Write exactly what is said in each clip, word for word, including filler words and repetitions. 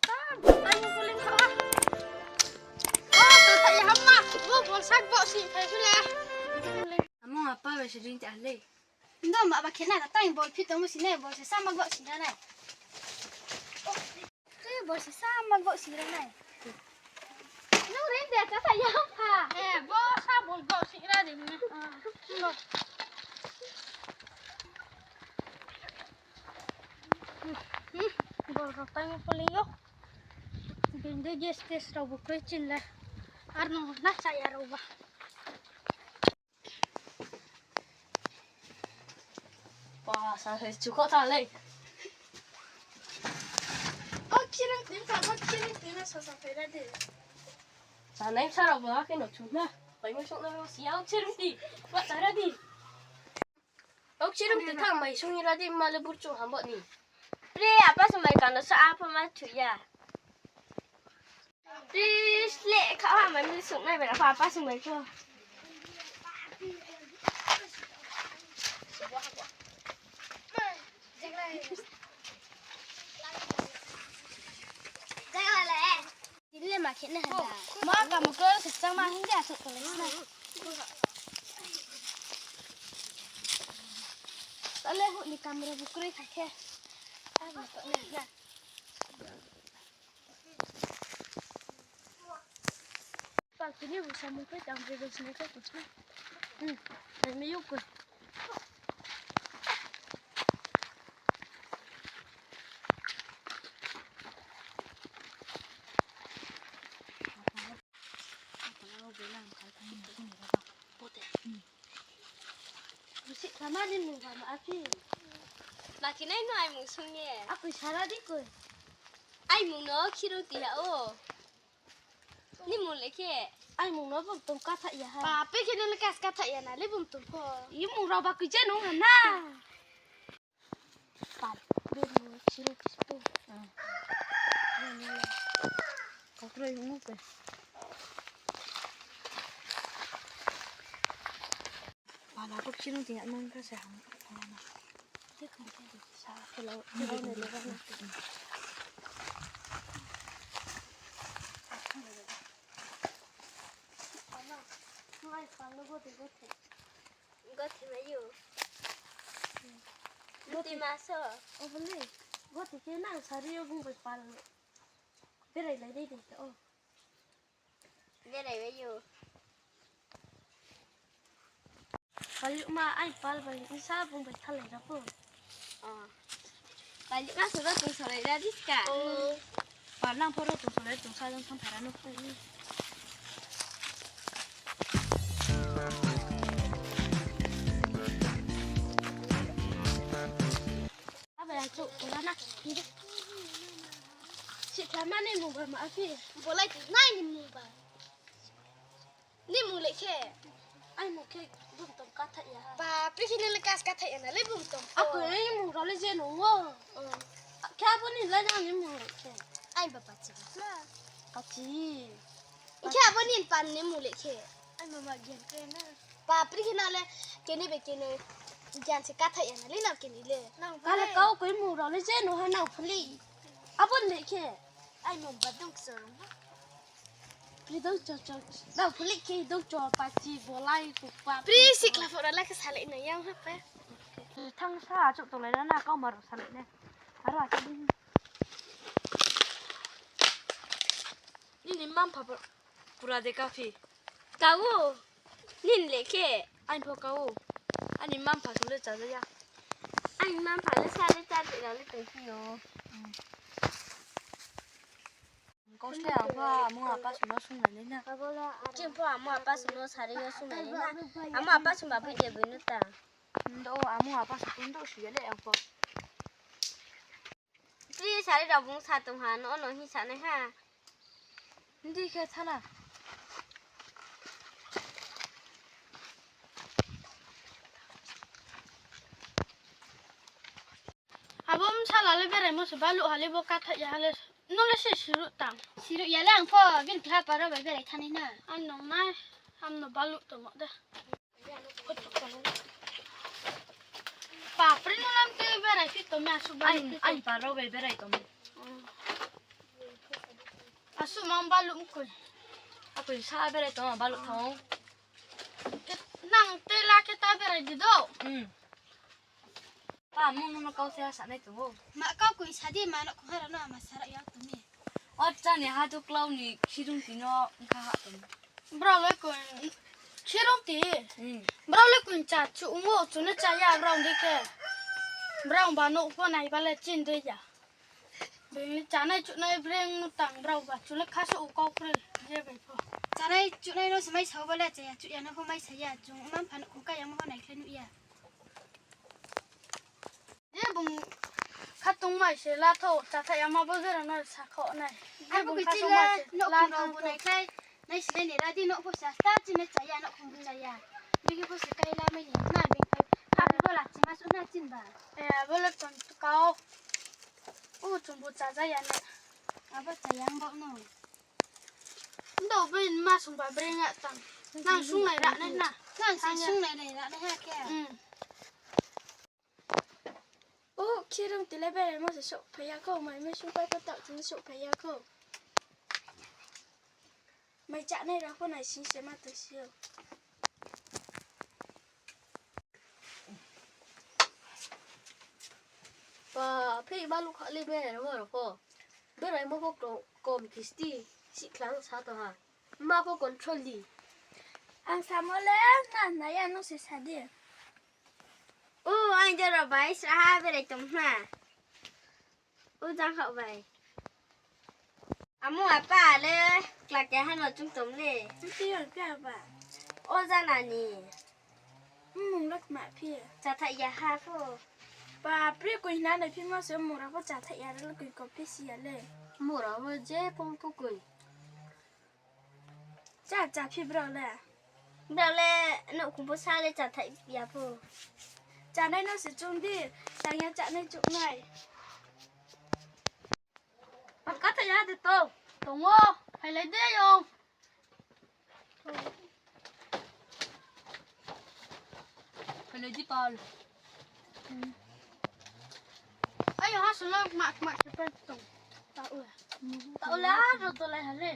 Tang, tang, kuling kha. Oh, to thai ya hamma. Oh, bol sak bo si thai sule. Amo apa ba si ring ta le. Ndo ma ba khena ka tang bol phit tong si nai, bol se sama bo si ra nai. Tui bol se sama bo si ra nai. Nung ring de ka thai ya hamma. Eh, bo sa bol bo si ra de ni. Bol rao tang phuling yo. Bini gas test rao bo kroi chin le. Ar no na cha ya rao ba. Ba, sa se chukho tha le. O, khiring tin ka, o, khiring tin na sa sa phai ra di. Sa nai sa rao bo ha khe no chu na. Bai mo sung na ro si ya, o, khiring tin. Ba, sa ra di. Oksirum ti thang mai sung ira di ma le burchung ham bo ni. Pre, apa sung mai kano sa apa ma thu ya. Pre, le kha ha mai mi sung nai bera apa sung mai ko. Tini le ma khe nai ha da. Ma ka mo ko se chang ma hing ya su ko le na. Ta le hu ni kamra bu kroi kha khe. A ma ko na na. Pa kini bu sa mo ko chang bu bu sne ko ko. Hmm. Ai mi yu ko. Busi kama ni mung ba ma api. Laki nai no ai mung sung ye. Akoi sara di koi. Ai mung no khiru ti ha o. Ni mung le khe. Ai mung no bum tum ka tha ya ha. Ba, pe khe ni le kas ka tha ya na, le bum tum pho. I mung rao ba kui je nung ha na. Pal, be mo chini kistu. Kakroi hunu pe. Pala bo chini ti nang ka se ham. Sa ke lo, lo ne lo na. Mai pal lo bo de bo te. Gothi mai yo. Gothi. Gothi ma so. O bole. Gothi khe nang sari yo bung bai pal. Berai lai dei dei o. Berai bai yo. Pal yo ma ai pal bai sa bung bai thalai ra pho. Pal yo ma so ro tong salai ra diska. Pal nang pho ro tong salai tong sa jang tham phara no. Aba ya chouh pura na. Sihkhla ma ni mung ba ma phi. Bolai ti nai ni mung ba. Ni mung le khe. Ai mung khe bung tong ka tha ya. Ba, pe khe ni le kas ka tha ya na le bung tong. Ako ni mung rao le je nung o. Khe abo ni le nang ni mung le khe. Ai ba pachi ba. Pachi. Khe abo ni pan ni mung le khe. Ai mama gian khe na. Ba, pri khe na le keni be keni gian se ka tha ya na le nang keni le. Ka le kau koi mung rao le je nung ha nang phuli. Abo ni le khe. Ai mung ba dong so rung ha. Pri dong cho cho. Nang phuli khe dong cho pachi bolai kukpa. Pri sihkhla pho ra le khe salai na yang ha pe. Thang sa achouh tolai ra na kau ma rao salai na. Aro achouh di. Nini mma-mpha pura de ka phi? Ka o. Nini le khe? Aini pho ka o. Aini mma-mpha sung le chaja ya. Aini mma-mpha le sa le cha de ra le tong phi yo. Kau se ang pho amo apa sung no sung nai na. Chini pho amo apa sung no sari yo sung nai na. Amo apa sung ba bui de bui no ta. Ndo amo apa sung ndo si ya le ang pho. Pri sari rao bung sa tong ha, no, no hing sa nai ha. Di khe thana. Abo bsala le beraimo se baluh ha le bo kathaih ya ha le, no le se siruh tang. Siruh ya le ang pho, bini keha paro bai berai thanai na. Ang nung nai, ang no baluh tongmo de. Papri no lam te berai phi tong mi asuh bai. Aini paro bai berai tong mi. Baluh mkoi. Akoi sa berai tong, baluh tong. Nang tei la khe ta berai di do. Hmm. Pa, mung nung no kau se ha sa nai tong ou. Ma kau koi sa di, ma no kong ha rao no ma sa rao ya tong ni. O cha ni ha tu klau ni khirung ti no kha ha tong. Brao le koi khirung ti. Hmm. Brao le koi cha chu ong ou, chu ne cha ya brao di khe. Brao ba no pho nai ba le chin de ya. Bini chanai chunai breng tang brao ba chule kha so u kau kre je bai pho. Chanai chunai no se mai sao ba le chaya chu ya no pho mai sa ya chung man phan khong ka yang mo nai khle nuh ya. Je bung kha tong mai se la tho cha tha ya ma bo je rao no sa kho nai. Je bung kha tong mai se la tho bo nai khle. Nai sinai ni ra di, nouh pho sa, ta chini chaya, nouh khong bo chaya. Bini pho se kai la mai ni, na bini phai, ha phi bo la chima su na chin ba. Eh, abo le tong kau. U chung bo cha ja ya ne. Abo chaya ang bo no. Ndo bini ma sung ba breng a tang. Nang sung nai ra nai na. Nang sung nai nai ra nai ha khe. Hmm. O, khirung ti le beraimo se souhphai ya khou, mai mai sungpai pho taoh chung souhphai ya khou. Mai chanai rao pho nai sing se ma tong si ou. Pa, phei baluh kha le beraimo rao pho. Beraimo pho kom, kom khisti, sihkhlang sa tong ha. Ma pho control di. Ang samo le na nai ya, nung se sa di. O, ang jora bai sraha berai tong na. O jang khaoh bai. Amo apa le kla keha no chung tong le. Mti yo kya ba? O jana ni. Mmung le kma phi? Chathaih ya ha pho. Bapre, koi na nai phi ma se mmung rao pho chathaih ya le koi ko phi si ya le. Mmung rao pho je pong pho koi. Cha, cha phi brao le. Brao le nouhkhong pho sa le chathaih ya pho. Chanai no se chung di, tang ya chanai chung nai. Pal kathaih ya de to. Tong o, phailai de yong. Phailai di pal. Ayo, ha sulo mak mak khe pai tong. Ta ula. Ta ula, ro tolai ha le.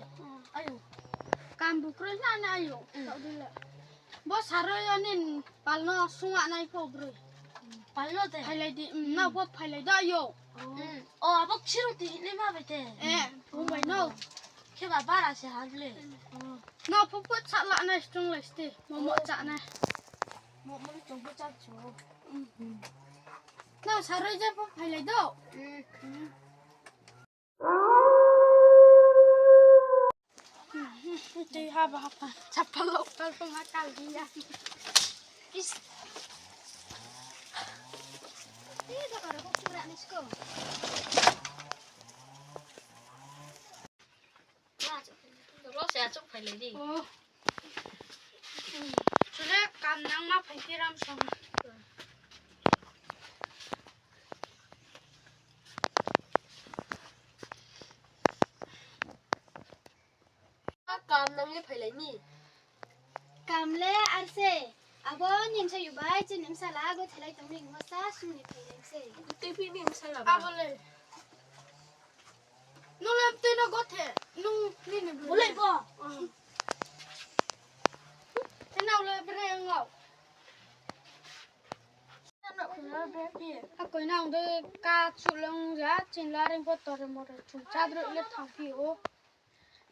Ayo. Kam bu kroi na na ayo. Ta ula. Bo saroi yo nin pal no sunga nai pho broi. Pal no te. Phailai di, mm, na bo phailai da yo. Mm. O, abo khirung ti hinai ma bai te. Eh, bung bai no. Khe ba bara se ha le. Na phu phu cha la nai strong lai sti. Momo cha nai. Momo ni chong phu cha chu. Mm. Na saroi je pho phailai do. Mm. Tui ha ba ha pa. Chapal lo kal pung ha kal di ya. Is. Ih, da kar ko kura ni sko. Ro se achuk phailai di. Oh. Chule kam nang ma phai phi ram song. Kam nang ye phailai ni. Kam le ar se. Abo ni bsa yu bai chini bsa la go thelai tong ni mo sa sung ni phailai se. Tei phi ni bsa la ba. Abo le. Nung le tui no gothe, nung nini bru. Bolai bo. Tei nang le bre ngau. Akoi nang de ka chu le ong ya, chin la ring pho tore more chung cha droi le thang phi o.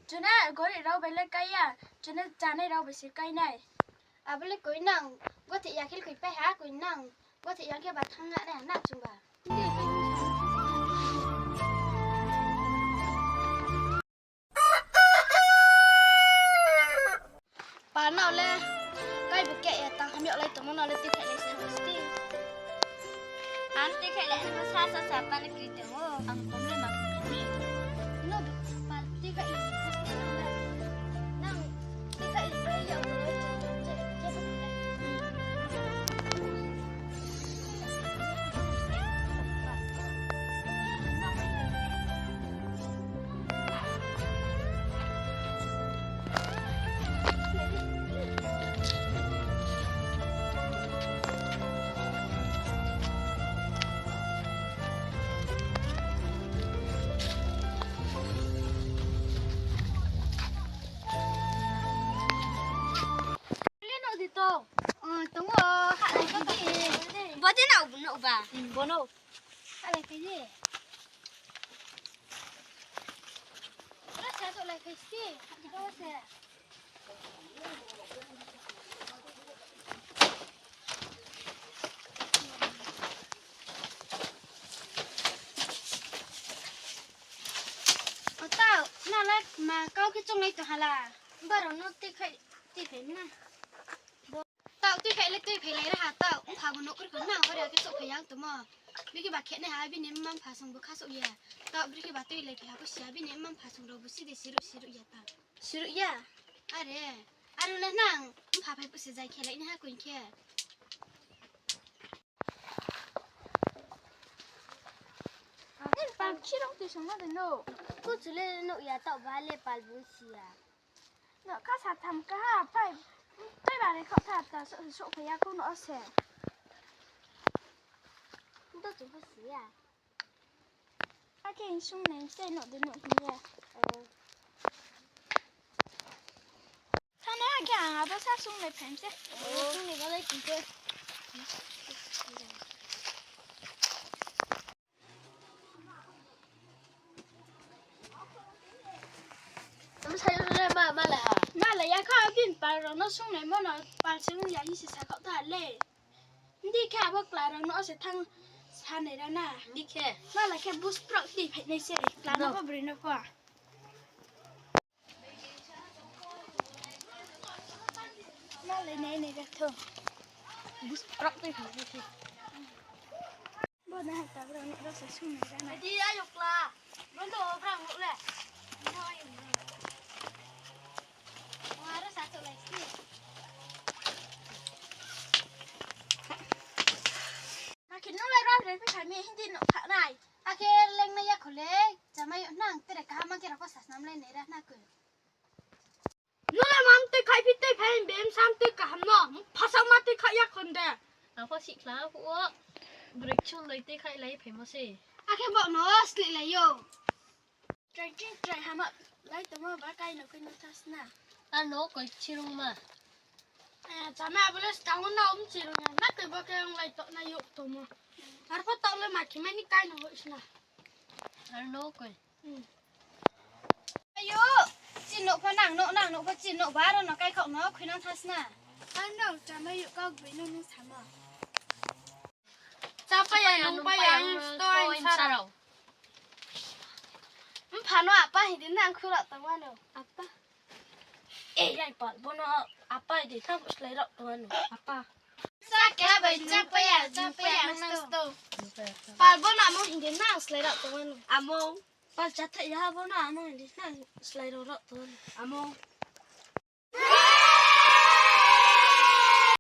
Chuna gori rao bai le kai ya, chuna chanai rao bai se kai nai. Abo le koi nang, gothe ya khe le koi pai ha, koi nang, gothe ya khe ba thang na nai na chung ba. Pa nao le, kai bu ke ya tang hamyag lai tongmo nao le tikhaih lai se hosti. Ang tikhaih lai ni sa sa sa pa le kri tong o. Ang kom le ma kri. No, pa tikhaih lai se hosti nang le. Nang tikhaih lai ya mo le. Ba, hmm, bono. Alai phai di. Ora sa to lai phai sti, ha ki to se. O tau, nang le ma kau khe chounglai tong hala. Baro no tui khai, tui phai na. Tau tui phai le tui phai lai ra ha tau. Mpha bo nouh kri kho nang ore ake souhphai ya tongmo. Bikhe ba khe nai ha bini mma mpha song bo kha souh ya. Tau bikhe ba tui lai phai ha bo si ya bini mma mpha song rao bo si de siruh siruh ya tau. Siruh ya? Are. Aro le nang mpha phai bo se zai khe lai nai ha koing khe. Pal chirong tui song na de no. Kuchu le nouh ya tau ba le pal bo si ya. No kha sa tham ka ha phai. Tui ba le kho tha ta so so phai ya ko no se. Ndo chu bo si ya. Ake sung nai se no de no hi ya. Thana ake ang abo sa sung nai phaim se. Sung nai ba lai phi se. Am sa le ma, ma la ha. Ma la ya kha bin pal rao no sung nai mo no pal se ung ya hi se sa kha ta le. Ndi khe abo kla rao no se thang sa nai ra na. Ndi khe. Ma la khe bus prok ti phai nai se kla no pho broi no pho. Ma le nai nai ga tho. Bus prok ti phai nai se. Bo na ha ta bro ni ro se sung nai ra na. Di ayo kla. Bo no bra mo le. Mo ayo mo. Aro sa to lai si. Ma khe nung le rao re phi kha mi hindi no kha nai. Akhe leng nai ya kho le, chamai nang tere kaham ma khe rao pho sa snam lai nai ra na ko. Nung le mam tui khai phi tui phai be sam tui kaham no, phasao ma tui khai ya khon de. Ang pho sihkhla phuh wo, broi kchung loi tui khai lai phaimo se. Akhe bo no slih lai yo. Trai ching trai hama lai tongmo ba kai no khe no thas na. Ano koi chirung ma. Eh, chama abo le skang wo na um chirung ya. Na koi bo khe ang lai to na yok tongmo. Ar pho tau le ma khe mai ni kai no hoih sna. Ano koi. Hmm. Ayo, chin no pho nang no, nang no pho chin no ba ro no kai khok no khui nang thas na. Ano chama yok kau bai no nung sama. Chapaya nungpaya sto in sarao. Mpha no apa hing di nang khura tongma no. Apa. E, yai pal, bo no apa hing di tham slái rao tongma no. Apa. Sa khe bai chapaya, chapaya nang sto. Pal bo no amo hing di nang slái rao tongma no. Amo. Pal chathai ya bo no amo hing di nang slái rao rao tongma no. Amo.